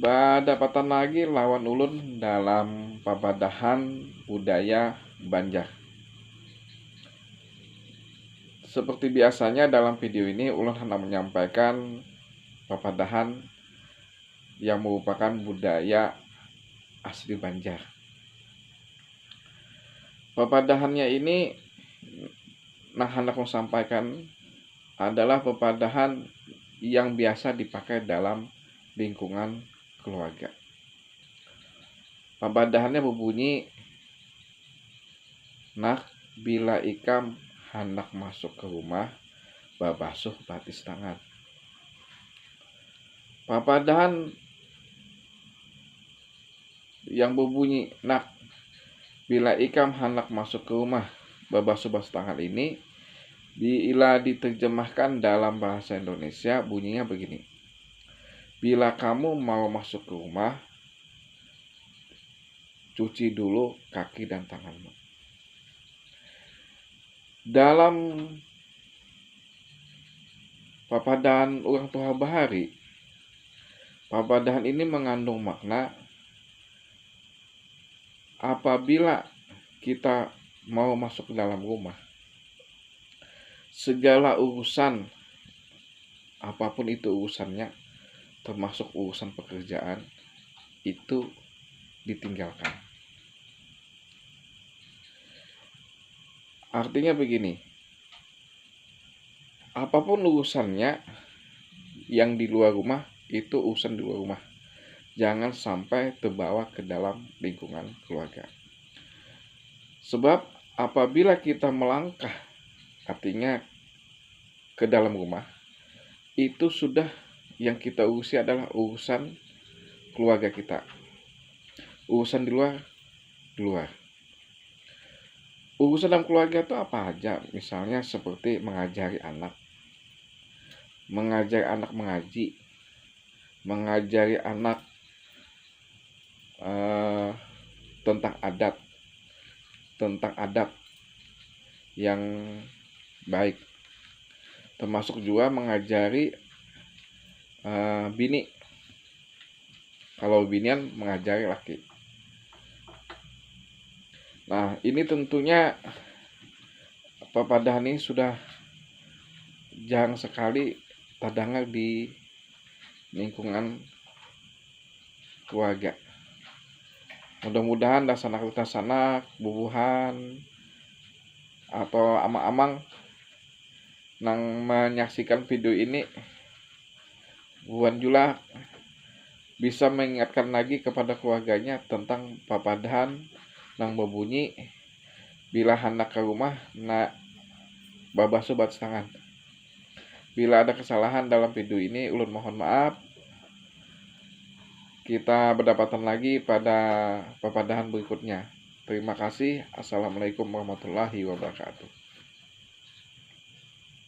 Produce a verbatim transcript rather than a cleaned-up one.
Badapatan lagi lawan ulun dalam papadahan budaya Banjar. Seperti biasanya, dalam video ini ulun hendak menyampaikan papadahan yang merupakan budaya asli Banjar. Papadahannya ini, nah, hendak menyampaikan adalah papadahan yang biasa dipakai dalam lingkungan keluarga. Papadahannya berbunyi, "Nak, bila ikam handak masuk ke rumah, babasuh batis tangan." Papadahan yang berbunyi, "Nak, bila ikam handak masuk ke rumah, babasuh-basuh tangan" ini, bila diterjemahkan dalam bahasa Indonesia, bunyinya begini, "Bila kamu mau masuk ke rumah, cuci dulu kaki dan tanganmu." Dalam papadahan urang tuha bahari, papadahan ini mengandung makna apabila kita mau masuk ke dalam rumah, segala urusan, apapun itu urusannya, termasuk urusan pekerjaan, itu ditinggalkan. Artinya begini, apapun urusannya yang di luar rumah, itu urusan di luar rumah. Jangan sampai terbawa ke dalam lingkungan keluarga. Sebab apabila kita melangkah, artinya ke dalam rumah, itu sudah yang kita urusi adalah urusan keluarga kita. Urusan di luar, di luar. Urusan dalam keluarga itu apa aja? Misalnya seperti mengajari anak, mengajari anak mengaji, mengajari anak, eh, tentang adat, tentang adab yang baik, termasuk juga mengajari, eh, bini. Kalau binian mengajari laki. Nah, ini tentunya papadahan ini sudah jarang sekali terdengar di lingkungan keluarga. Mudah-mudahan dasanak-dasanak, bubuhan, atau amang-amang nang menyaksikan video ini, buhan jua bisa mengingatkan lagi kepada keluarganya tentang papadahan nang berbunyi, "Bila handak ke rumah, nak, babasuh batis tangan." Bila ada kesalahan dalam video ini, ulun mohon maaf. Kita berdapatan lagi pada papadahan berikutnya. Terima kasih. Assalamualaikum warahmatullahi wabarakatuh.